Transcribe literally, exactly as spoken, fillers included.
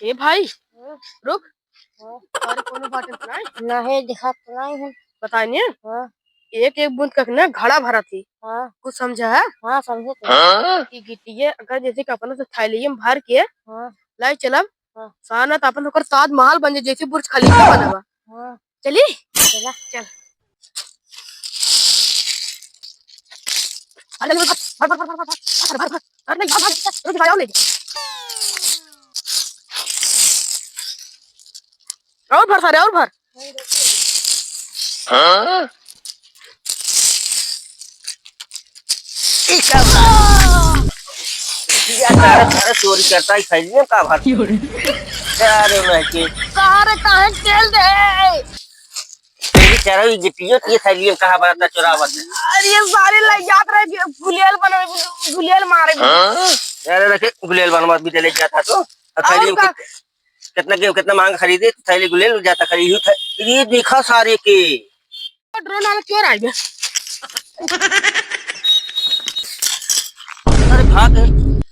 ए भाई, हम्म। रुक। हाँ। अरे, कोनो बात नहीं। ना है, दिखा तो नहीं है। बताइए। हाँ। एक एक बूंद कक ना घड़ा भरत ही। हाँ। कुछ समझा है? हाँ, समझे तो। हाँ? कि गिट्टिये अगर जैसे कि अपन तो थैलिये में भर के हाँ। लाई चलब, हाँ। साना तो अपन ओकर ताजमहल बन जाए, जैसे बुर्ज खलीफा बना बा। हाँ। चली? चला। चल। अरे, भर, भर, भर। अरे, नहीं, भर, भर, भर, भर, नहीं, भर, भर, रुक, भाई, और ले जा। और भर सारे, और भर। हाँ? ई का बा? या सारा, सारा चोरी करता ही खैलिए का भर? अरे मैं के। सारे काहे तेल दे? तेरी चारों ई गिट्टियों की खैलिए कहाँ बरता चोरावत है? अरे ये सारे ले जात रहे गुलेल बने, गुलेल मारे। हाँ? अरे रखे गुलेल बनवा भी ले जाता तो। और खैलिए का? कितना के, कितना महंगा खरीदे, थैली को ले लो, जाता खरीद, यूं थे-, ये देखा सारे के। ड्रोन वाला चोर आ गया। अरे भाग गए।